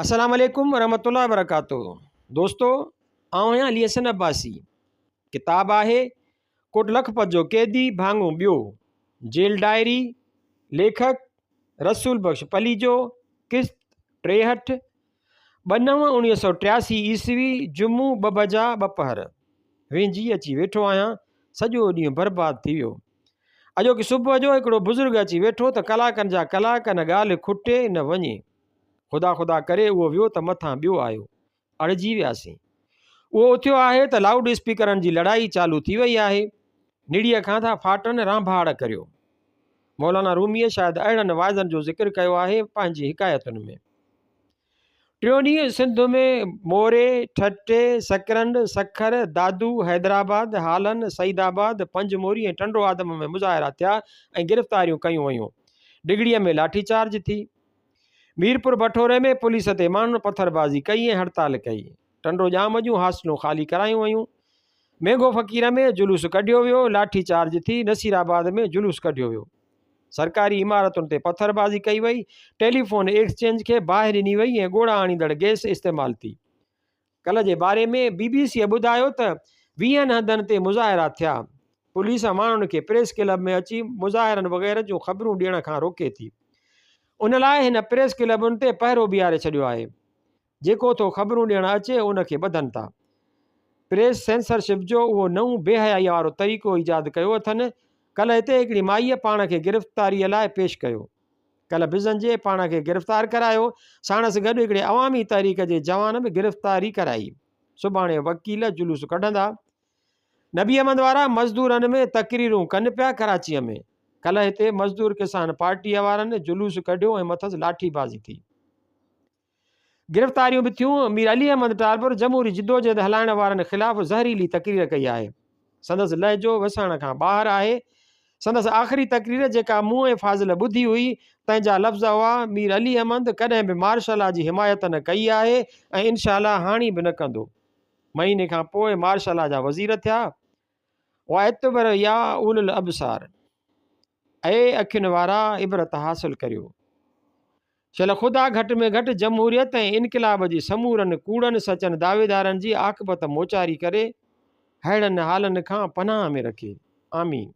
السلام عليڪم ورحمة الله وبرڪاته دوستو آئون آهيان علي حسن عباسي ڪتاب آهي ڪوٽ لکپت جو قيدي ڀاڱو ٻيو جيل ڊائري ليکڪ رسول بخش پليجو قسط 63 2/9/1983 عيسوي جمعو 2 بجا ٻپهر وينجهي اچي ويٺو آهيان سڄو ڏينهن برباد ٿي ويو اڄوڪي صبح جو هڪڙو بزرگ اچي ويٺو ته ڪلاڪن جا ڪلاڪ نه ڳالهه کٽي نه وڃي خدا خدا ڪري اهو ويو ته مٿان ٻيو آيو. اڙجي وياسين. اهو اٿيو آهي ته لائوڊ اسپيڪرن جي لڙائي چالو ٿي وئي آهي. نڙيء کان ٿا ڦاٽن رانڀاڙ ڪريو. مولانا روميء شايد اهڙن واعظن جو ذڪر ڪيو آهي پنهنجي حڪايتن ۾. ٽيون ڏينهن سنڌ ۾ موري، ٺٽي، سڪرنڊ، سکر، دادو، حيدرآباد، هالن، سعيد آباد، پنج موري ۽ ٽنڊو آدم ۾ مظاهرا ٿيا ۽ گرفتاريون ڪيون ويون. ڊگهڙيء ۾ لاٺي چارج ٿي. ميرپور بٺوري ۾ پوليس تي ماڻهن پٿربازي ڪئي ۽ هڙتال ڪئي. ٽنڊو ڄام جون هاسٽلون خالي ڪرايون ويون. مينگهو فقير ۾ جلوس ڪڍيو ويو، لاٺي چارج ٿي، نصير آباد ۾ جلوس ڪڍيو ويو. سرڪاري عمارتن تي پٿربازي ڪئي وئي، ٽيليفون ايڪسچينج کي باهه ڏني وئي ۽ ڳوڙها آڻيندڙ گئس استعمال ٿي. ڪلهه جي باري ۾ بي بي سيء ٻڌايو ته ويهن هنڌن تي مظاهرا ٿيا، پوليس ماڻهن کي پريس ڪلب ۾ اچي مظاهرن وغيره جون خبرون ڏيڻ کان روڪي ٿي. ان لاء هن پريس ڪلبن تي پهرو بيهاري ڇڏيو آهي. جيڪو ٿو خبرون ڏيڻ اچي ان کي ٻڌن ٿا. پريس سينسرشپ جو اهو نئون بي حيائيء وارو طريقو ايجاد ڪيو اٿن. ڪلهه هتي هڪڙي مائيء پاڻ کي گرفتاريء لاء پيش ڪيو. ڪلهه بزنجي پاڻ کي گرفتار ڪرايو، ساڻس گڏ هڪڙي عوامي تحريڪ جي جوان به گرفتاري ڪرائي. سڀاڻي وڪيل جلوس ڪڍندا. نبي احمد وارا مزدورن ۾ تقريرون ڪن پيا ڪراچيء ۾. ڪلهه هتي مزدور ڪسان پارٽيء وارن جلوس ڪڍيو ۽ مٿس لاٺي بازي ٿي. گرفتاريون به ٿيون. مير علي احمد ٽالپر جمهوري جدوجهد هلائڻ وارن خلاف زهريلي تقرير ڪئي آهي. سندس لهجو وسهڻ کان ٻاهر آهي. سندس آخري تقرير جيڪا مون ۽ فاضل ٻڌي هئي، تنهن جا لفظ هئا، مير علي احمد ڪڏهن به مارشل لا جي حمايت نه ڪئي آهي ۽ انشاء الله هاڻي به نه ڪندو. مهيني کان پوء مارشل لا جا وزير ٿيا. واعتبر يا اولو الابصار اي اکين وارا عبرت حاصل ڪريو. شل خدا گهٽ ۾ گهٽ جمهوريت ۽ انقلاب جي سمورن ڪوڙن سچن دعويدارن جي عاقبت موچاري ڪري ههڙن حالن کان پناهه ۾ رکي. آمين.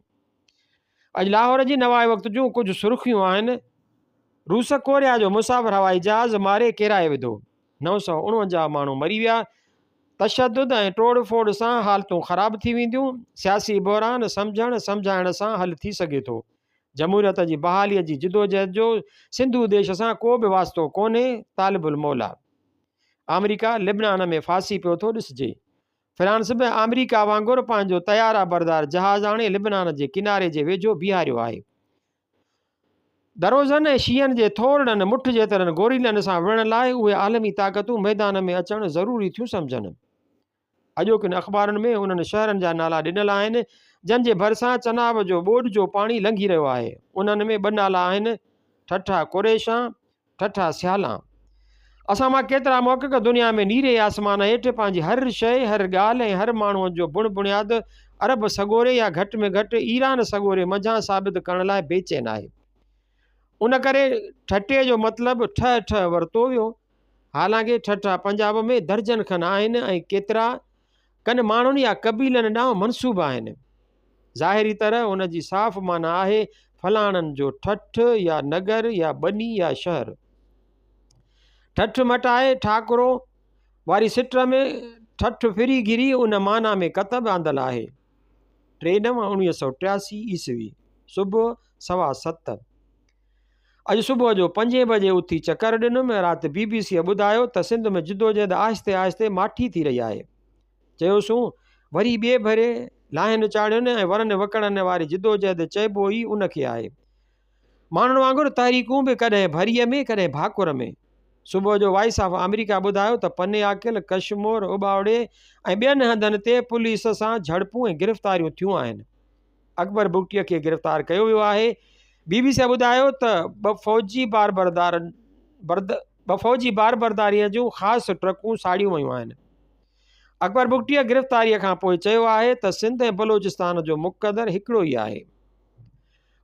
اڄ لاهور جي نواء وقت جون ڪجهه سرخيون آهن. روس ڪوريا جو مسافر هوائي جهاز ماري ڪيرائي وڌو. 949 ماڻهو مري ويا. تشدد ۽ ٽوڙ ڦوڙ سان حالتون خراب ٿي وينديون، سياسي بحران سمجهڻ سمجهائڻ سان حل ٿي سگهي ٿو، جمهوريت جي بحالي جي جدوجهد جو سنڌو ديش سان ڪو به واسطو ڪونهي، طالب الموليٰ. آمريڪا لبنان ۾ ڦاسي پيو ٿو ڏسجي. فرانس به آمريڪا وانگر پنهنجو طياره بردار جهاز آڻي لبنان جي ڪناري جي ويجهو بيهاريو آهي. دروزن ۽ شيعن جي ٿورڙن مٺ جيترن گوريلن سان وڙهڻ لاء اهي عالمي طاقتون ميدان ۾ اچڻ ضروري ٿيون سمجهن. اڄوڪين اخبارن ۾ انهن شهرن جا نالا ڏنل آهن، جن جي ڀرسان چناب جو ٻوڏ جو پاڻي لنگهي رهيو آهي. انهن ۾ ٻه نالا آهن، ٺٽا قريشان، ٺٽا سيالان. اسان مان ڪيترا محقق دنيا ۾ نيري آسمان هيٺ پنهنجي هر شيء، هر ڳالهه ۽ هر ماڻهوء جو بڻ بڻياد عرب سڳوري يا گهٽ ۾ گهٽ ايران سڳوري منجهان ثابت ڪرڻ لاء بي چين آهي. ان ڪري ٺٽي جو مطلب ٺهه ٺهه ورتو ويو. حالانڪه ٺٽا پنجاب ۾ درجن کن آهن ۽ ڪيترا ڪن ماڻهن يا قبيلن ڏانهن منسوب آهن. ظاهري طرح ان جي صاف معنيٰ آهي فلاڻن جو ٺٺ يا نگر يا ٻني يا شهر. ٺٺ مٽائي ٺاڪرو واري سٽ ۾ ٺٺ ڦري گهري ان معنيٰ ۾ ڪتب آندل آهي. 3/9/1983 عيسوي، صبح 7:15. اڄ صبح جو پنجين بجي اٿي چڪر ڏنم. رات بي بي سيء ٻڌايو ته سنڌ ۾ جدوجهد آهستي آهستي ماٺي ٿي رهي آهي. چيوسون، وري ٻئي ڀيري لاهين چاڙهين ۽ ورن وڪڙن واري جدوجهد چئبو ئي ان کي آهي. ماڻهن وانگر تحريڪون به ڪڏهن ڀريء ۾ ڪڏهن ڀاڪر ۾. صبح جو وائس آف آمريڪا ٻڌايو ته پني عاقل، ڪشمور، اٻاوڙي ۽ ٻين هنڌن تي پوليس سان جهڙپون ۽ گرفتاريون ٿيون آهن. اڪبر بگٽيء کي گرفتار ڪيو ويو آهي. بي بي سي ٻڌايو ته ٻه فوجي باربردار ٻه فوجي باربرداريء جون خاص ٽرڪون ساڙيون ويون آهن. اڪبر بگٽيء گرفتاريء کان پوء چيو آهي ته سنڌ ۽ بلوچستان جو مقدر هڪڙو ئي آهي.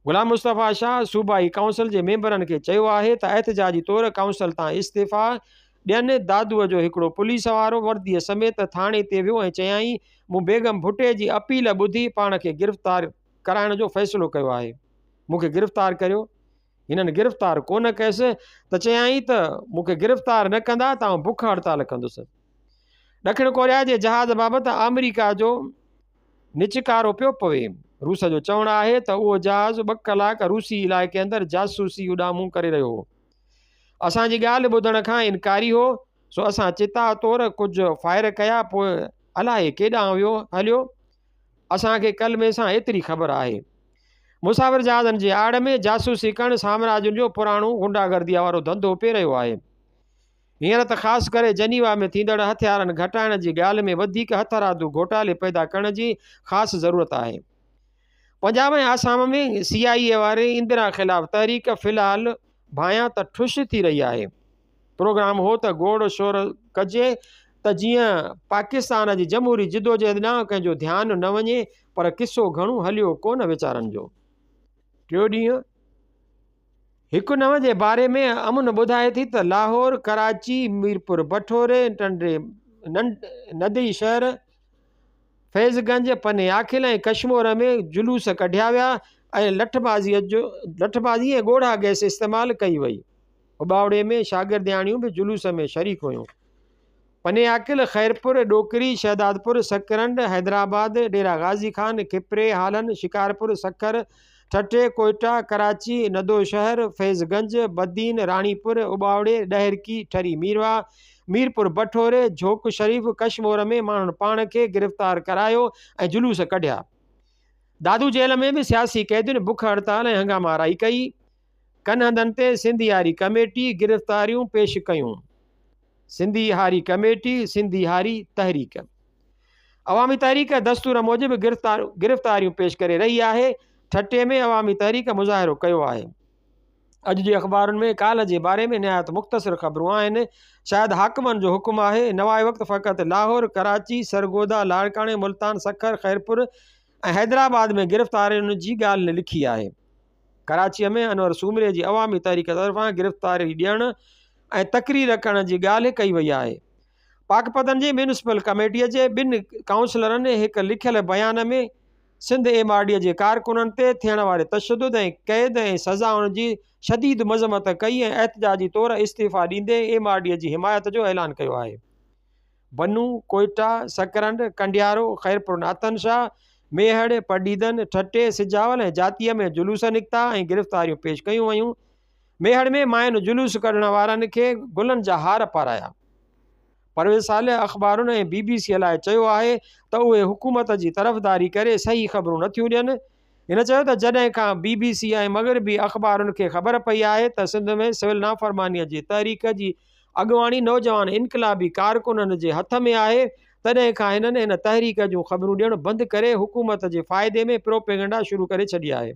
غلام مصطفيٰ شاهه صوبائي ڪائونسل جي ميمبرن کي چيو آهي ته احتجاجي طور ڪائونسل تان استعيفيٰ ڏين. دادوء جو هڪڙو پوليس وارو ورديء سميت ٿاڻي تي ويو ۽ چيائين، مون بيگم ڀٽي جي اپيل ٻڌي پاڻ کي گرفتار ڪرائڻ جو فيصلو ڪيو آهي. مون کي گرفتار ڪريو. هنن گرفتار ڪونه ڪيس ته چيائين ته مون کي گرفتار نه ڪندا ته آئون بک هڙتال ڪندس. ڏکڻ ڪوريا جي جهاز بابت آمريڪا جو نچڪارو پيو پوي. روس جو چوڻ آهي ته اهو جهاز ٻه ڪلاڪ روسي علائقي اندر جاسوسي اڏامون ڪري رهيو هو. اسان جي ڳالهه ٻڌڻ کان انڪاري هو، سو اسان چتاء طور ڪجهه فائر ڪيا پوء الائي ڪيڏانهن ويو هليو. اسان کي ڪلمي سان ايتري خبر آهي. مسافر جهازن جي آڙ ۾ جاسوسي ڪرڻ سامراجين جو پراڻو غنڊاگرديء وارو ڌنڌو پئي رهيو آهي. هينئر ته خاص ڪري جنيوا ۾ ٿيندڙ هٿيارن گهٽائڻ جي ڳالهه ۾ وڌيڪ هٿرادو گهوٽالي پيدا ڪرڻ جي خاص ضرورت آهي. پنجاب ۽ آسام ۾ سي آء اي واري اندرا خلاف تحريڪ في الحال ڀانيان ته ٺش ٿي رهي آهي. پروگرام هو ته گوڙ شور ڪجي ته جيئن پاڪستان جي جمهوري جدوجهد ڏانهن ڪنهن جو ڌيان نه وڃي پر قصو گهڻو هليو ڪونه ويچارن جو. ٽيو ڏينهن هڪ نو جي باري ۾ امن ٻڌائي ٿي ته لاهور، ڪراچي، ميرپور بٺوري، ٽنڊي ندي شهر، فيض گنج، پني عاقل ۽ ڪشمور ۾ جلوس ڪڍيا ويا ۽ لٺبازي ۽ ڳوڙها گئس استعمال ڪئي وئي. اٻاوڙي ۾ شاگردياڻيون به جلوس ۾ شريڪ هيون. پني عاقل، خيرپور، ڏوڪري، شهدادپور، سڪرنڊ، حيدرآباد، ڊيرا غازي خان، کپري، هالن، شڪارپور، سکر، ٺٽي، ڪوئيٽا، ڪراچي، ندو شهر، فيض گنج، بدين، راڻيپور، اٻاوڙي، ڏهرڪي، ٺري ميرواهه، ميرپور بٺوري، جهوڪ شريف، ڪشمور ۾ ماڻهن پاڻ کي گرفتار ڪرايو ۽ جلوس ڪڍيا. دادو جيل ۾ به سياسي قيدين بک هڙتال ۽ هنگاما آرائي ڪئي. ڪن هنڌن تي سنڌي هاري ڪميٽي گرفتاريون پيش ڪيون. سنڌي هاري ڪميٽي، سنڌي هاري تحريڪ، عوامي تحريڪ دستور موجب گرفتاريون پيش ڪري رهي آهي. ٺٽي ۾ عوامي تحريڪ مظاهرو ڪيو آهي. اڄ جي اخبارن ۾ ڪالهه جي باري ۾ نهايت مختصر خبرون آهن. شايد حاڪمن جو حڪم آهي. نواء وقت فقط لاهور، ڪراچي، سرگوڌا، لاڙڪاڻي، ملتان، سکر، خيرپور ۽ حيدرآباد ۾ گرفتارين جي ڳالهه لکي آهي. ڪراچيء ۾ انور سومري جي عوامي تحريڪ طرفان گرفتاري ڏيڻ ۽ تقرير ڪرڻ جي ڳالهه ڪئي وئي آهي. پاڪپتن جي ميونسپل ڪميٽيء جي ٻن ڪائونسلرن هڪ لکيل بيان ۾ سنڌ ايم آر ڊي جي ڪارڪنن تي ٿيڻ واري تشدد ۽ قيد ۽ سزائن جي شديد مذمت ڪئي ۽ احتجاجي طور استعيفا ڏيندي ايم آر ڊي جي حمايت جو اعلان ڪيو آهي. بنو، ڪوئيٽا، سڪرنڊ، ڪنڊيارو، خيرپور ناٿن شاهه، ميهڙ، پڊعيدن، ٺٽي، سجاول ۽ جاتيء ۾ جلوس نڪتا ۽ گرفتاريون پيش ڪيون ويون. ميهڙ ۾ ماين جلوس ڪڍڻ وارن کي گلن جا هار پارايا. پرويز صالح اخبارن ۽ بي بي سي لاء چيو آهي ته اهي حڪومت جي طرفداري ڪري صحيح خبرون نٿيون ڏين. هن چيو ته جڏهن کان بي بي سي ۽ مغربي اخبارن کي خبر پئي آهي ته سنڌ ۾ سول نافرمانيء جي تحريڪ جي اڳواڻي نوجوان انقلابي ڪارڪنن جي هٿ ۾ آهي، تڏهن کان هنن ان تحريڪ جون خبرون ڏيڻ بند ڪري حڪومت جي فائدي ۾ پروپيگنڊا شروع ڪري ڇڏي آهي.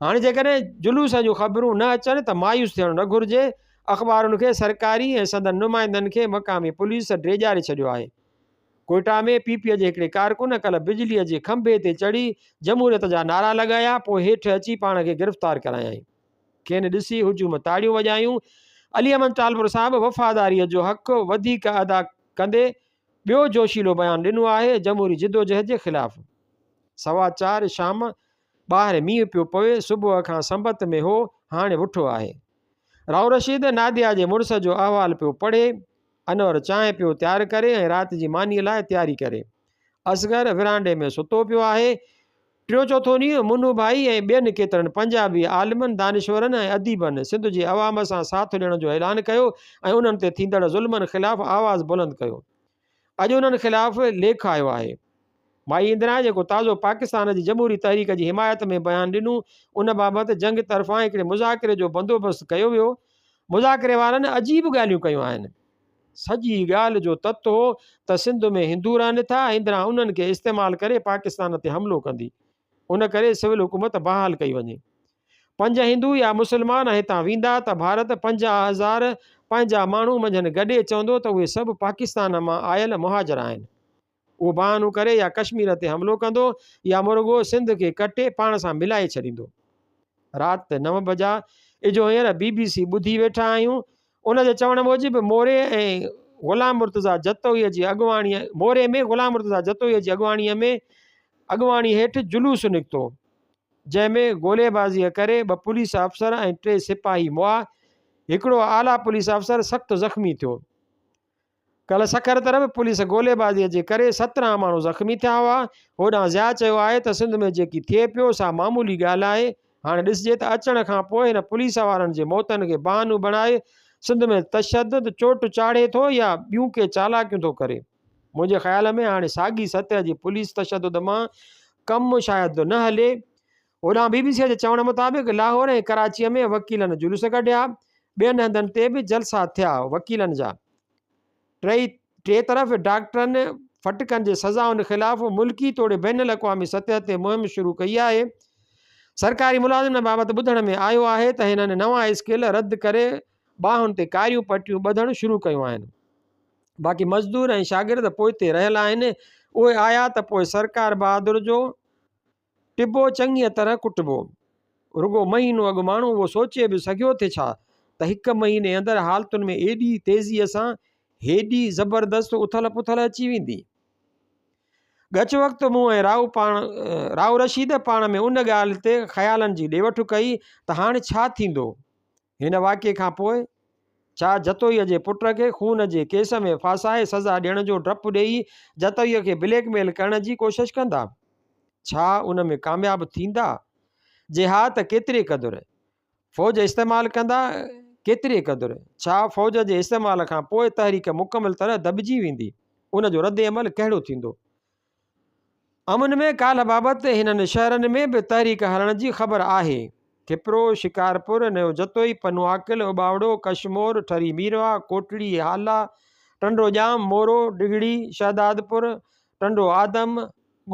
هاڻي جيڪڏهن جلوس جون خبرون نه اچن ته مايوس ٿيڻ نه گهرجي. اخبارن کي سرڪاري ۽ سندن نمائندن کي مقامي پوليس ڊيڄاري ڇڏيو آهي. ڪوئيٽا ۾ پي پي جي هڪڙي ڪارڪن ڪلهه بجليء جي کنڀي تي چڙهي جمهوريت جا نعرا لڳايا، پوء هيٺ اچي پاڻ کي گرفتار ڪرايائين. کين ڏسي هجوم تاڙيون وڄايون. علي احمد ٽالپر صاحب وفاداريء جو حق وڌيڪ ادا ڪندي ٻيو جوشيلو بيان ڏنو آهي جمهوري جدوجهد جي خلاف. 4:15 شام ٻاهر مينهن پيو پوي، صبح کان سنبت ۾ هو، هاڻي وٺو آهي. رائو رشيد ناديا جي مڙس جو احوال پيو پڙهي. انور چانهه پيو تيار ڪري ۽ رات جي مانيء لاء تياري ڪري. اصغر ورانڊي ۾ ستو پيو آهي. ٽيون چوٿون ڏينهن منو ڀائي ۽ ٻين ڪيترن پنجابي عالمن، دانشورن ۽ اديبن سنڌ جي عوام سان ساٿ ڏيڻ جو اعلان ڪيو ۽ انهن تي ٿيندڙ ظلمن خلاف آواز بلند ڪيو. اڄ انهن خلاف ليک آيو آهي. مائي اندرا جيڪو تازو پاڪستان جي جمهوري تحريڪ جي حمايت ۾ بيان ڏنو، ان بابت جنگ طرفان هڪڙي مذاڪري جو بندوبست ڪيو ويو. مذاڪري وارن عجيب ڳالهيون ڪيون آهن. سڄي ڳالهه جو تت هو ته سنڌ ۾ هندو رهن ٿا، اندرا انهن کي استعمال ڪري پاڪستان تي حملو ڪندي، ان ڪري سول حڪومت بحال ڪئي وڃي. پنج هندو يا مسلمان هتان ويندا ته ڀارت 50,000 پنهنجا ماڻهو منجهن گڏي چوندو ته اهي سڀ پاڪستان مان آيل مهاجر آهن. اهو بهانو ڪري يا ڪشمير تي حملو ڪندو يا مرڳو سنڌ کي ڪٽي پاڻ سان ملائي ڇڏيندو. رات 9 بجا اجهو هينئر بي بي سي ٻڌي ويٺا آهيون. ان جي چوڻ موجب موري ۽ غلام مرتضيٰ جتوئيء جي اڳواڻيء موري ۾ غلام مرتضيٰ جتوئيء جي اڳواڻيء ۾ اڳواڻي هيٺ جلوس نڪتو، جنهن ۾ گوليبازيء ڪري ٻه پوليس افسر ۽ ٽي سپاهي مئا، هڪڙو اعليٰ پوليس افسر سخت زخمي ٿيو. ڪلهه سکر طرف پوليس گوليبازيء جي ڪري 17 ماڻهو زخمي ٿيا هئا. هوڏانهن ضياء چيو آهي ته سنڌ ۾ جيڪي ٿئي پيو سا معمولي ڳالهه آهي، هاڻي ڏسجي ته اچڻ کان پوء هن پوليس وارن جي موتن کي بهانو بڻائي سنڌ ۾ تشدد چوٽ چاڙهي ٿو يا ٻيون ڪي چالاڪيون ٿو ڪري. منهنجي خيال ۾ هاڻي ساڳي سطح جي پوليس تشدد مان ڪم شايد نه هلي. هوڏانهن بي بي سي جي چوڻ مطابق لاهور ۽ ڪراچيء ۾ وڪيلن جلوس ڪڍيا، ٻين هنڌن تي به جلسا ٿيا وڪيلن جا. ٽئي ٽئي طرف ڊاڪٽرن ڦٽڪن جي سزائن خلاف ملڪي توڙي بين الاقوامي سطح تي مهم شروع ڪئي آهي. سرڪاري ملازمن بابت ٻڌڻ ۾ آيو آهي ته هنن نوان اسڪيل رد ڪري ٻانهن تي ڪاريون پٽيون ٻڌڻ شروع ڪيون آهن. باقي مزدور ۽ شاگرد پوئتي رهيل آهن، اهي آيا ته پوء سرڪار بهادر جو ٽبو چڱيء طرح ڪٽبو. رڳو مهينو اڳ ماڻهو اهو سوچي به سگهيو ٿي ڇا ته هڪ مهيني اندر حالتن ۾ ايڏي تيزيء سان هيڏي زبردست اٿل پٿل اچي ويندي. ڳچ وقت مون ۽ رائو پاڻ رائو رشيد پاڻ ۾ ان ڳالهه تي خيالن جي ڏي وٺ ڪئي ته هاڻ ڇا ٿيندو؟ هن واقعي کان پوء ڇا جتوئيء جي پٽ کي خون جي ڪيس ۾ ڦاسائي سزا ڏيڻ جو ڊپ ڏيئي جتوئيء کي بليڪ ميل ڪرڻ جي ڪوشش ڪندا؟ ڇا ان ۾ ڪامياب ٿيندا؟ جي ها ته ڪيتري قدر؟ فوج استعمال ڪندا؟ ڪيتري قدر؟ ڇا فوج جي استعمال کان پوء تحريڪ مڪمل طرح دٻجي ويندي؟ ان جو ردعمل ڪهڙو ٿيندو؟ امن ۾ ڪالهه بابت هنن شهرن ۾ به تحريڪ هلڻ جي خبر آهي. کپرو، شڪارپور، نيو جتوئي، پنوعاقل، اٻاوڙو، ڪشمور، ٺري ميرواهه، ڪوٽڙي، هالا، ٽنڊو ڄام، مورو، ڊگهڙي، شهدادپور، ٽنڊو آدم،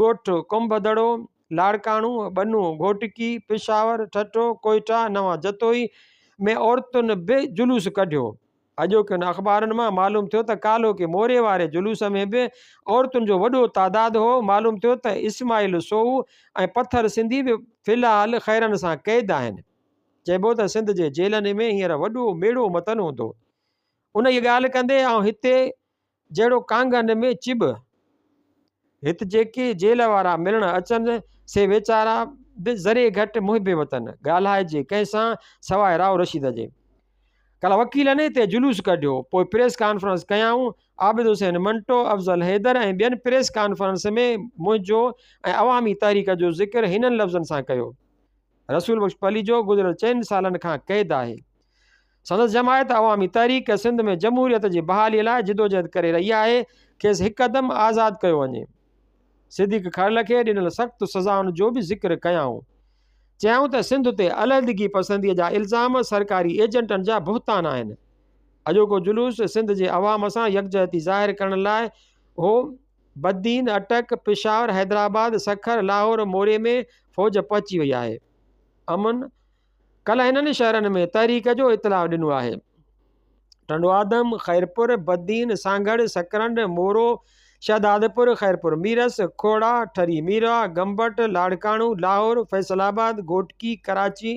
ڳوٺ ڪنڀ دڙو، لاڙڪاڻو، ٻنو، گهوٽڪي، پشاور، ٺٽو، ڪوئيٽا، نوان جتوئي ۾ عورتن به جلوس ڪڍيو. اڄوڪين اخبارن مان معلوم ٿيو ته ڪالهوڪي موري واري جلوس ۾ به عورتن جو وڏو تعداد هو. معلوم ٿيو ته اسماعيل سوهو ۽ پٿر سنڌي به في الحال خيرن سان قيد آهن. چئبو ته سنڌ جي جيلن ۾ هينئر وڏو ميڙو متل هوندو. انهيء ڳالهه ڪندي آئون هتي جهڙو ڪانگن ۾ چٻ. هت جيڪي جيل وارا ملڻ اچن، سي ويچارا به ذري گهٽ محب وطن. ڳالهائجي ڪنهن سان، سواء رائو رشيد جي. ڪلهه وڪيلن هتي جلوس ڪڍيو، پوء پريس ڪانفرنس ڪيائون. عابد حسين منٽو، افضل حيدر ۽ ٻين پريس ڪانفرنس ۾ منهنجو ۽ عوامي تحريڪ جو ذڪر هنن لفظن سان ڪيو. رسول بخش پليجو گذريل چئن سالن کان قيد آهي. سندس جماعت عوامي تحريڪ سنڌ ۾ جمهوريت جي بحالي لاء جدوجهد ڪري رهي آهي، کيس هڪدم آزاد ڪيو وڃي. صديق کرل کي ڏنل سخت سزائن جو به ذڪر ڪيائون. چيائون ته سنڌ تي علحدگي پسندي جا الزام سرڪاري ايجنٽن جا بهتان آهن. اڄوڪو جلوس سنڌ جي عوام سان يڪجهتي ظاهر ڪرڻ لاء هو. بدين، اٽڪ، پشاور، حيدرآباد، سکر، لاهور، موري ۾ فوج پهچي وئي آهي. امن ڪلهه هنن شهرن ۾ تحريڪ جو اطلاع ڏنو آهي. ٽنڊو آدم، خيرپور، بدين، سانگهڙ، سڪرنڊ، مورو، شهدادپور، خيرپور ميرس، کوڙا، ٺري ميرواهه، گمبٽ، لاڙڪاڻو، لاهور، فيصل آباد، گهوٽڪي، ڪراچي،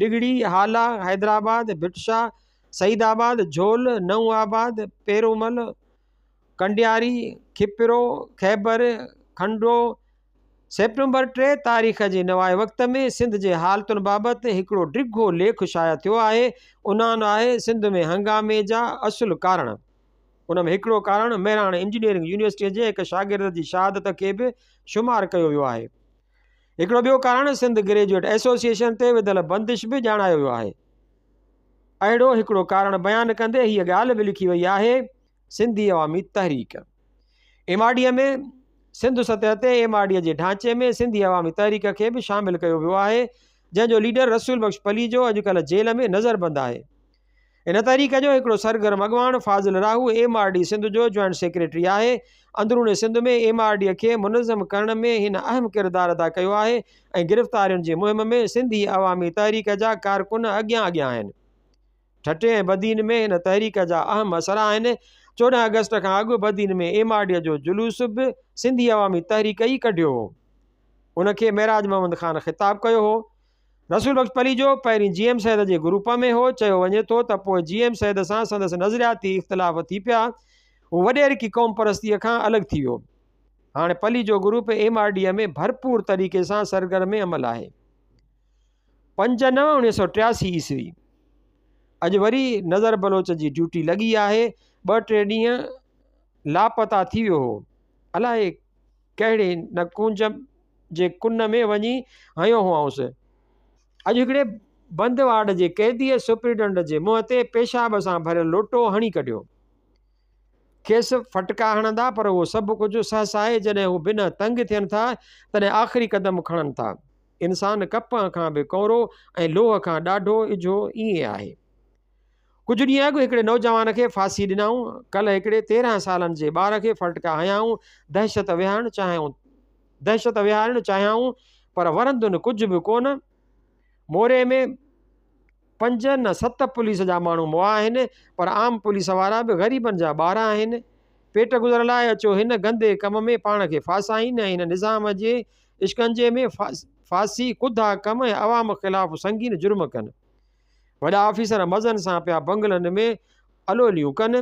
ڊگهڙي، هالا، حيدرآباد، ڀٽ شاهه، سعيد آباد، جهول، نئون آباد، پيرومل، ڪنڊياري، کپرو، خيبر، کنڊو، سيپٽمبر 3 تاريخ جي نواء وقت ۾ سنڌ جي حالتن بابت هڪڙو ڊگهو ليک شايع ٿيو آهي. عنوان آهي سنڌ ۾ هنگامي جا اصل ڪارڻ. ان ۾ هڪڙو ڪارڻ مهراڻ انجنيئرنگ يونيورسٽيء جي هڪ شاگرد جي شهادت کي به شمار ڪيو ويو آهي. هڪڙو ٻيو ڪارڻ سنڌ گريجوئيٽ ايسوسيئيشن تي وڌل بندش به ڄاڻايو ويو آهي. اهڙو هڪڙو ڪارڻ بيان ڪندي هيء ڳالهه به لکي وئي آهي، سنڌي عوامي تحريڪ، ايم آر ڊي ۾ سنڌ سطح تي ايم آر ڊي جي ڍانچي ۾ سنڌي عوامي تحريڪ کي به شامل ڪيو ويو آهي، جنهن جو ليڊر رسول بخش پليجو اڄڪلهه جيل ۾ نظربند آهي. ان تحريڪ جو هڪڙو سرگرم اڳواڻ Fazil Rahu M R D Sindh جو جوائنٽ سيڪريٽري آهي. اندرون سنڌ ۾ ايم آر ڊي کي منظم ڪرڻ ۾ هن اهم ڪردار ادا ڪيو آهي ۽ گرفتارين جي مهم ۾ سنڌي عوامي تحريڪ جا ڪارڪن اڳيان اڳيان آهن. ٺٽي ۽ بدين ۾ هن تحريڪ جا اهم اثر آهن. 14 آگسٽ کان اڳ بدين ۾ ايم آر ڊي جو جلوس به سنڌي عوامي تحريڪ ئي ڪڍيو هو. ان کي معراج محمد خان خطاب ڪيو هو. رسول بخش پليجو پهرين جي ايم سيد جي گروپ ۾ هو، چيو وڃي ٿو ته پوء جي ايم سيد سان سندس نظرياتي اختلاف ٿي پيا، هو وڏيرڪي قومپرستيء کان الڳ ٿي ويو. هاڻي Palijo group M R D ۾ ڀرپور طريقي سان سرگرم عمل آهي. 5/9/1983 عيسوي اڄ وري نظر بلوچ جي ڊيوٽي لڳي آهي، ٻه ٽي ڏينهن لاپتا ٿي ويو هو، الائي ڪهڙي نه ڪونج جي ڪن ۾ وڃي هنيو هئائونس. اڄ هڪڙي بند وارڊ جي قيديء سپرنٽنڊنٽ جي منهن تي پيشاب سان ڀريل لوٽو هڻي ڪڍيو. کيس ڦٽڪا هڻندا پر اهو سڀ ڪجهه سهسائي جڏهن هو بنهه تنگ ٿين ٿا تڏهن آخري قدم کڻن ٿا. انسان ڪپهه کان به ڪؤنرو ۽ لوهه کان ڏاڍو اجهو ائين آهي. ڪجهه ڏينهن اڳ هڪڙي نوجوان کي ڦاسي ڏنائون. ڪلهه هڪڙي 13 سالن جي ٻار کي ڦٽڪا هنيائون. دهشت ويهارڻ چاهيائون دهشت ويهارڻ چاهيائون پر ورندن ڪجهه به ڪونه. موري ۾ پنج نه ست پوليس جا ماڻهو مئا آهن پر عام پوليس وارا به غريبن جا ٻار آهن. پيٽ گذر لاء اچو هن گندي ڪم ۾ پاڻ کي ڦاسائين ۽ هن نظام جي اشڪنجي ۾ ڦاسي ڪڌا ڪم ۽ عوام خلاف سنگين جرم ڪن. وڏا آفيسر مزن سان پيا بنگلن ۾ الوليون ڪن.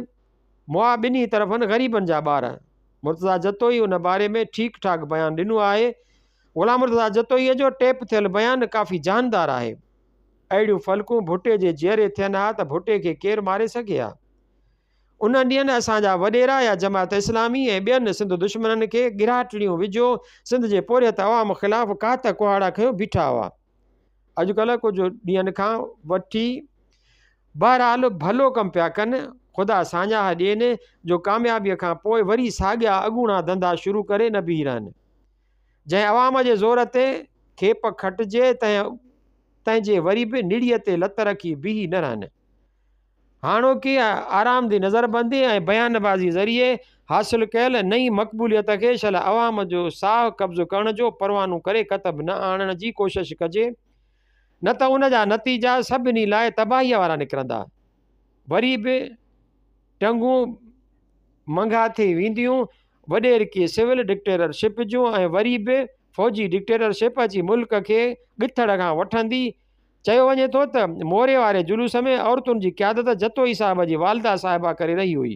مئا ٻنهي طرفن غريبن جا ٻار. مرتضيٰ جتوئي ان باري ۾ ٺيڪ ٺاڪ بيان ڏنو آهي. غلام مرتضيٰ جتوئيء جو ٽيپ ٿيل بيان ڪافي جاندار آهي. اهڙيون فلڪون ڀٽي جي جيئري ٿين ها ته ڀٽي کي ڪير ماري سگهي ها. انهن ڏينهن اسان جا وڏيرا يا جماعت اسلامي ۽ ٻين سنڌ دشمنن کي ڳراٽڙيون وجهيو سنڌ جي پورهيت عوام خلاف ڪات ڪهاڙا کنيو بيٺا هئا. اڄڪلهه ڪجهه ڏينهن کان وٺي بهرحال ڀلو ڪم پيا ڪن، خدا ساڃاهه ڏين جو ڪاميابيء کان پوء وري ساڳيا اڳوڻا ڌنڌا شروع ڪري نه بيهي رهن. جنهن عوام جي زور تي کيپ کٽجي تنهن جي وري به نڙيء تي لت رکي بيهي نه رهن. هاڻوڪي آرامدي نظربندي ۽ بيان بازي ذريعي حاصل ڪيل نئين مقبوليت کي شل عوام جو ساهه قبض ڪرڻ جو پروانو ڪري ڪتب نه آڻڻ جي ڪوشش ڪجي نه ته ان جا نتيجا سڀني لاء تباهيء وارا نڪرندا. وري به ٽنگون منگها ٿي وينديون وڏيرڪي سول ڊڪٽيٽرشپ جون ۽ وري به فوجي ڊڪٽيٽرشپ اچي ملڪ کي ڳٿڙ کان وٺندي چيو وڃي ٿو ته موري واري جلوس ۾ عورتن جي قيادت جتوئي صاحب جي والده صاحبه ڪري رهي هئي.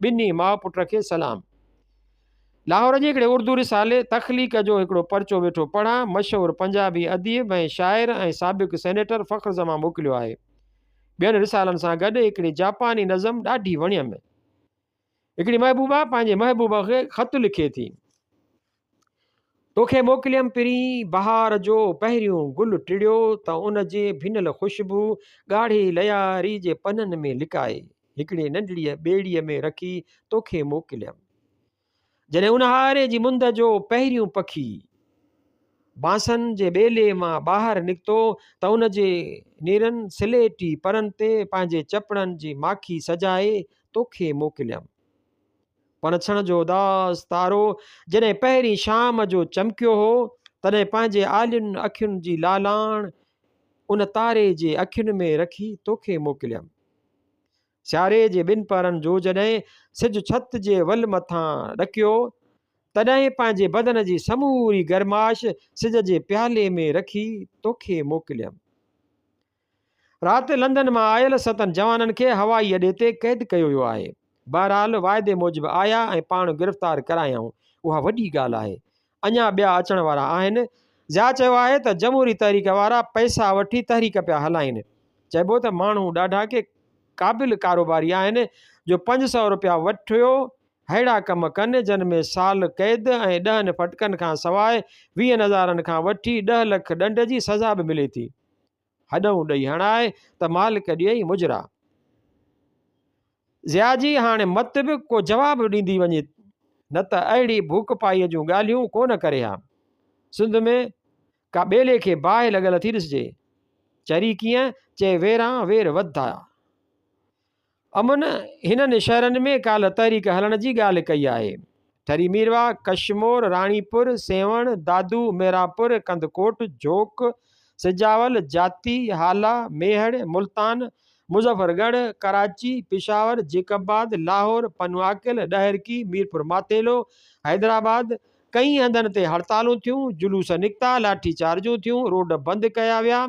ٻنهي ماء پٽ کي سلام. لاهور جي هڪڙي اردو رسالي تخليق جو هڪڙو پرچو ويٺو پڙهان، مشهور پنجابي اديب ۽ شاعر ۽ سابق سينيٽر فخر زمان موڪليو آهي. ٻين رسالن سان گڏ هڪڙي جاپاني نظم ڏاڍي وڻيم. هڪڙي محبوبه پنهنجي محبوب کي خط لکي ٿي. توکي موڪليم پرين بهار جو پهريون گل ٽڙيو ته ان جي ڀنل خوشبو ڳاڙهي لياري جي پنن ۾ لڪائي هڪڙي ننڍڙيء ٻيڙيء ۾ رکي توکي موڪليم. جڏهن اونهاري جي مند جو پهريون پکي بانسن جي ٻيلي مان ٻاهر نڪتو ته ان جي نيرن سليٽي پرن تي پنهنجي چپڙن جي ماکي سجائي توکي موڪليم. پڻڇڻ جو اداس تارو جڏهن پهرين شام جو چمڪيو هو، تڏهن پنهنجي آلين اکين جي لالاڻ ان تاري جي اکين ۾ رکي توکي موڪليم. سياري جي ٻن پهرن جو جڏهن سج ڇت جي ول مٿان ڏڪيو، تڏهن پنهنجي بدن جي سموري گرمائش سج جي پيالي ۾ رکي توکي موڪليم. رات لندن مان آيل ستن جوانن کي هوائي اڏي تي قيد ڪيو ويو آهي. بهرحال واعدي موجب آيا ۽ پاڻ گرفتار ڪرايائون، اها وڏي ڳالهه آهي. اڃا ٻيا اچڻ وارا آهن. ضياء چيو آهي ته جمهوري تحريڪ وارا پئسا وٺي تحريڪ پيا هلائين. چئبو ته ماڻهو ڏاڍا ڪي قابل ڪاروباري آهن جو 500 رپيا وٺيو ههڙا ڪم ڪن جن ۾ سال قيد ۽ ڏهن ڦٽڪن کان سواء ويهن هزارن کان وٺي ڏهه لک ڏنڊ جي سزا به ملي ٿي. هڏئون ڏئي هڻاء ته مالڪ ڏيئي مجرا. ضياء جي هاڻي مت به ڪو جواب ڏيندي وڃي نه ته اهڙي ڀوڪپائيء جون ڳالهيون ڪو نه ڪري ها. سنڌ ۾ ڪا ٻيلي کي باهه لڳل ٿي ڏسجي. چري ڪيئن چئي ويران وير وڌا. امن هنن شهرن ۾ ڪالهه تحريڪ هلڻ جي ڳالهه ڪئي آهي. ٺري ميرواهه، ڪشمور، راڻيپور، سيوهڻ، دادو، ميرانپور، ڪنڌڪوٽ، جهوڪ، سجاول، جاتي، هالا، ميهڙ، ملتان، مظفر ڳڙهه، ڪراچي، پشاور، جيڪب آباد، لاهور، پنوعاقل، ڏهرڪي، ميرپور ماٿيلو، حيدرآباد، ڪئين هنڌن تي هڙتالون ٿيون، جلوس نڪتا، لاٺي چارجون ٿيون، روڊ بند ڪيا ويا.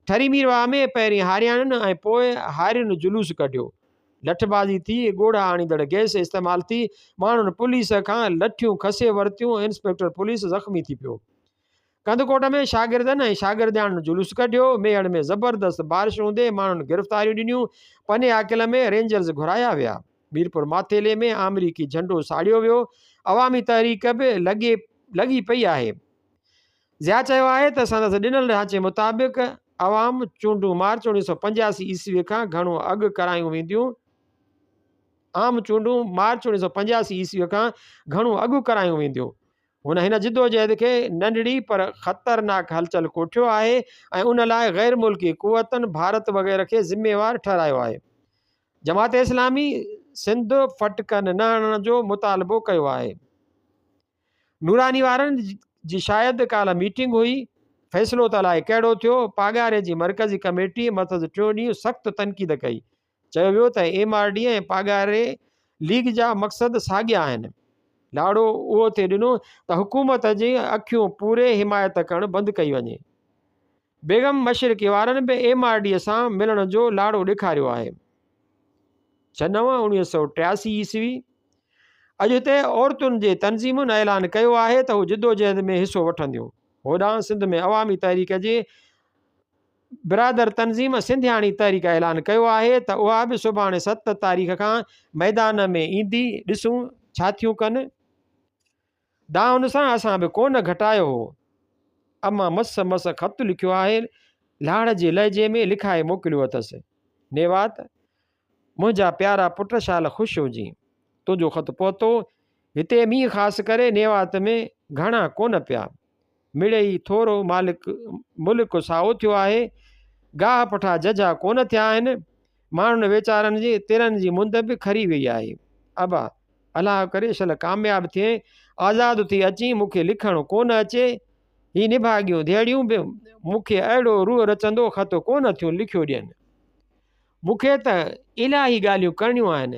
ٺري ميرواهه ۾ پهرين هارياڻين ۽ پوء هارين جلوس ڪڍيو. لٺبازي ٿي، ڳوڙها آڻيندڙ گئس استعمال ٿي، ماڻهن پوليس کان لٺيون کسي ورتيون، انسپيڪٽر پوليس زخمي ٿي پيو. ڪنڌڪوٽ ۾ شاگردن ۽ شاگردياڻين جلوس ڪڍيو، ميهڙ ۾ زبردست بارش هوندي ماڻهن گرفتاريون ڏنيون، پني عاقل ۾ رينجرز گهرايا ويا، ميرپور ماٿيلي ۾ آمريڪي جهنڊو ساڙيو ويو، عوامي تحريڪ به لڳي لڳي پئي آهي. ضياء چيو آهي ته سندس ڏنل ڍانچي مطابق عوام چونڊون مارچ 1985 عيسوي کان گهڻو اڳ ڪرايون وينديون عام چونڊون مارچ 1985 عيسوي کان گهڻو اڳ ڪرايون وينديون. هن هن جدوجهد کي ننڍڙي پر خطرناڪ هلچل ڪوٺيو آهي ۽ ان لاء غير ملڪي قوتن ڀارت وغيره کي ذميوار ٺهرايو آهي. جماعت اسلامي سنڌ ڦٽڪن نه هڻڻ جو مطالبو ڪيو آهي. نوراني وارن جي شايد ڪالهه ميٽنگ هئي، فيصلو ته الائي ڪهڙو ٿيو، پاڳاري جي مرڪزي ڪميٽي مٿس ٽيون ڏينهن سخت تنقيد ڪئي، چيو ويو ته ايم آر ڊي ۽ پاڳاري ليگ جا مقصد ساڳيا آهن، لاڙو اهو ٿي ڏنو ته حڪومت جي اکيون پوري حمايت ڪرڻ بند ڪئي وڃي. بيگم مشرقي وارن به ايم آر ڊي سان ملڻ جو لاڙو ڏيکاريو آهي. ڇهه نو 1983 عيسوي اڄ هتي عورتن جي تنظيمن اعلان ڪيو آهي ته هو جدوجهد ۾ حصو وٺنديون. هوڏانهن سنڌ ۾ عوامي تحريڪ جي برادر تنظيم سنڌياڻي تحريڪ اعلان ڪيو آهي ته اها به سڀاڻي 7 تاريخ کان ميدان ۾ ايندي، ڏسون ڇا ٿيون ڪن. دانهن سان اسان به ڪونه گهٽايو هو. امان مس مس خط لکيو آهي، لاڙ جي لهجي ۾ لکائي موڪليو اٿس. نيوات، منهنجا پيارا پٽ شال خوش هجين. تنهنجو خط پهتو. هتي مينهن خاص ڪري نيوات ۾ گهڻا ڪونه پيا. مڙئي ٿورو مالڪ ملڪ سائو ٿيو آهي. گاهه پٺا ججها ڪونه ٿيا آهن. ماڻهن ويچارن جي ترن جي مند به کري ويئي آهي. ابا! الله ڪري شل ڪامياب ٿئين. آزاد ٿي اچين. مون کي لکڻ ڪونه اچي. هي نڀاڳيون ڌيئڙيون به مون کي اهڙو روح رچندو خط ڪونه ٿيون لکيو ڏين. مون کي ته الاهي ڳالهيون ڪرڻيون آهن،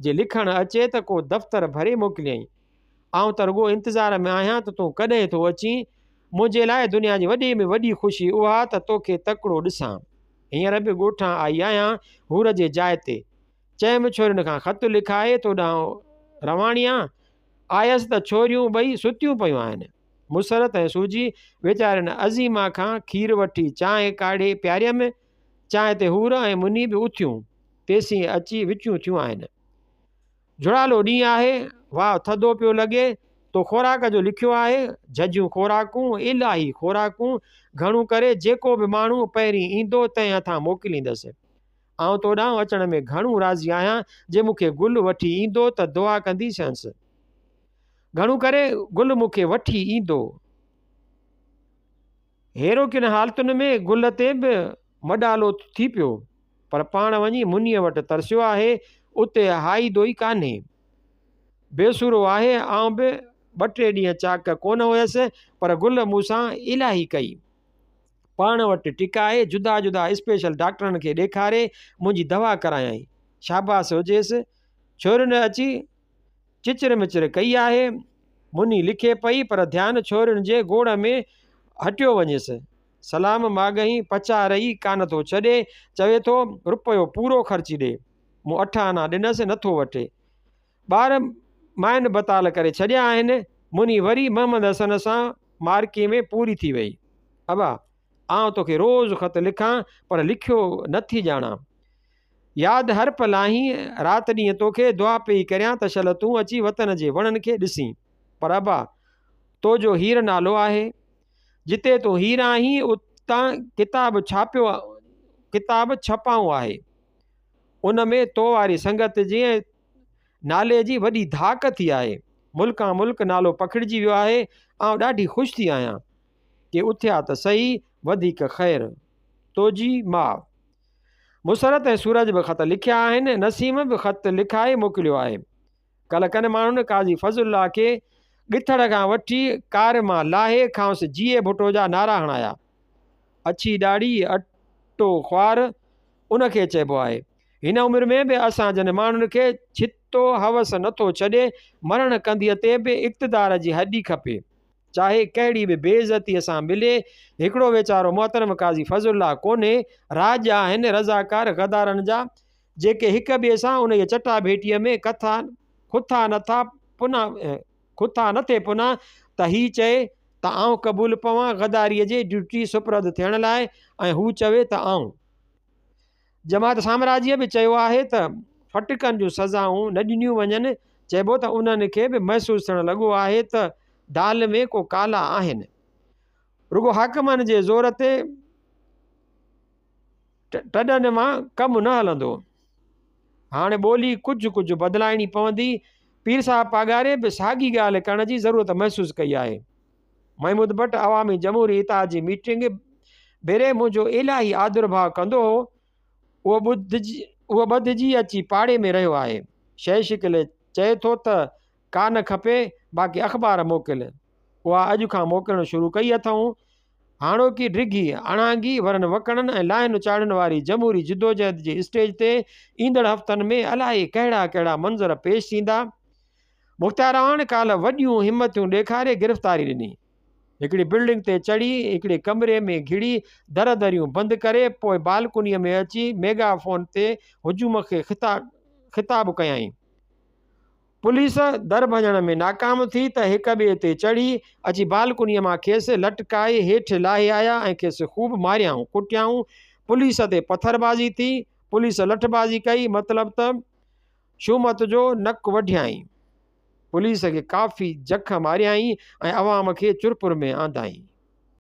جي لکڻ اچي ته ڪو دفتر ڀري موڪليائين. آئون ته رڳو انتظار ۾ آهيان ته تون ڪڏهن ٿو اچين. منهنجي لاء دنيا جي وڏي ۾ وڏي خوشي اها ته توکي تڪڙو ڏسان. هينئر به ڳوٺان آئي آهيان، حور جي جاء تي. چيم ڇورين کان خط لکائي تو ڏانهن رواڻيان. آيس ته ڇوريون ٻئي ستيون پيون آهن. مسرت ۽ سوجي ويچارين عظيما کان کير وٺي چانهه ڪاڙهي پياريم. چانهه تي حور ۽ مني به اٿيون، تيسين اچي وچيون ٿيون آهن. جھڙالو ڏينهن آهي، واء ٿڌو پيو لڳي، تو خوراڪ جو لکيو آهي، جھجھيون خوراڪون، الاهي خوراڪون، گھڻو ڪري جيڪو به ماڻهو پهرين ايندو تنهن هٿان موڪليندس. آئون تو ڏانهن اچڻ ۾ گھڻو راضي آهيان، جي مون کي گل وٺي ايندو ته دعا ڪنديسينس. گھڻو ڪري گل مون کي وٺي ايندو. هيرو ڪن حالتن ۾ گل تي به مڏالو ٿي پيو، پر پاڻ وڃي منيء وٽ ترسيو آهي، اتي هائي دوئي ڪانهي. بي سرو آهي، آئون به ٻه ٽي ڏينهن چاڪ ڪونه هيس، پر گل مون سان الاهي ڪئي. پاڻ وٽ ٽڪائي، جدا جدا اسپيشل ڊاڪٽرن کي ڏيکاري منهنجي دوا ڪرايائين. شاباس هجيس، ڇورين اچي چچر مچر ڪئي آهي. مني لکي پئي پر ڌيان ڇورين جي گوڙ ۾ هٽيو وڃيس. سلام ماڳهين پچار ئي ڪانه ٿو ڇڏي. چوي ٿو، رپيو پورو خرچي ڏي. مون اٺ آنا ڏنس، نٿو وٺي. ٻار مائن بتال ڪري ڇڏيا آهن. مني وري محمد حسن سان مارڪي ۾ پوري ٿي وئي. ابا! آئون توکي روز خط لکان پر لکيو نٿي ڄاڻان. ياد هر پل آهين، رات ڏينهن توکي دعا پئي ڪريان ته شل تون اچي وطن جي وڻن کي ڏسين. پر ابا! تو جو هير نالو آهي. جتي تون هير آهين، اتان ڪتاب ڇاپيو ڪتاب ڇپائون آهي. ان ۾ تو واري سنگت جي ۽ نالي جي وڏي ڌاڪ ٿي آهي. ملڪان ملڪ نالو پکڙجي ويو آهي. آئون ڏاڍي خوش ٿي آهيان. ڪي اٿيا ته سهي، وڌيڪ خير. تو جي ماء. مسرت ۽ سورج به خط لکيا آهن. نسيم به خط لکائي موڪليو آهي. ڪلهه ڪن ماڻهن قاضي فضل الله کي ڳٿڙ کان وٺي ڪار مان لاهي کانئس جيئي ڀٽو جا نعرا هڻايا. اڇي ڏاڙهي، اٽو خوار ان کي چئبو آهي. هن عمر ۾ به اسان جن ماڻهن کي ڇتو هوس نٿو ڇڏي، مرڻ ڪنڌيء تي به اقتدار جي هڏي کپي. چاهي ڪهڙي به بي عزتيء سان ملي. هڪڙو ويچارو محترم قاضي فضل الله ڪونهي، راڄ آهن رضاڪار غدارن جا، جيڪي هڪ ٻئي سان انهيء چٽاڀيٽيء ۾ کٿا کٿا نٿا پنا کٿا نه ٿي پنا ته هي چئي ته آئون قبول پوان غداريء جي ڊيوٽي سپرد ٿيڻ لاء ۽ هو چوي ته آئون. جماعت سامراجيء به چيو آهي ته ڦٽڪن جون سزائون نه ڏنيون وڃن، چئبو ته انهن کي به محسوس ٿيڻ لڳو آهي ته دال ۾ ڪو ڪالا آهن. رڳو حاڪمن جي زور تي ٽڏن مان ڪم نه هلندو. هاڻ ٻولي ڪجهه ڪجهه بدلائڻي پوندي. پير صاحب پاڳاري به ساڳي ڳالهه ڪرڻ جي ضرورت محسوس ڪئي آهي. محمود ڀٽ عوامي جمهوري اتحاد جي ميٽنگ ڀيري منهنجو الاهي آڌرڀاء ڪندو هو. اهو ٻڌجي اچي پاڙي ۾ رهيو آهي. شيء شڪل چئي ٿو ته ڪا نه کپي، باقي اخبار موڪل. اها اڄ کان موڪلڻ شروع ڪئي اٿئون. هاڻوڪي ڊگهي، اڻانگي، ورن وڪڻن ۽ لاهن چاڙهن واري جمهوري جدوجهد جي اسٽيج تي ايندڙ هفتن ۾ الائي ڪهڙا ڪهڙا منظر پيش ٿيندا. مختيار اعواڻ ڪالهه وڏيون همتيون ڏيکاري گرفتاري ڏني. هڪڙي بلڊنگ تي چڙهي، هڪڙي ڪمري ۾ گهڙي در دريون بند ڪري پوء بالڪنيء ۾ اچي ميگا فون تي هجوم کي خطاب ڪيائين. پوليس در ڀڃڻ ۾ ناڪام ٿي ته هڪ ٻئي تي چڙهي اچي بالڪنيء مان کيس لٽڪائي هيٺ لاهي آيا ۽ کيس خوب ماريائون ڪٽيائون. پوليس تي پٿربازي ٿي، پوليس لٺبازي ڪئي، مطلب ته شومت جو نڪ وڍيائين. پوليس کي ڪافي جک ماريائين ۽ عوام کي چرپر ۾ آندائين.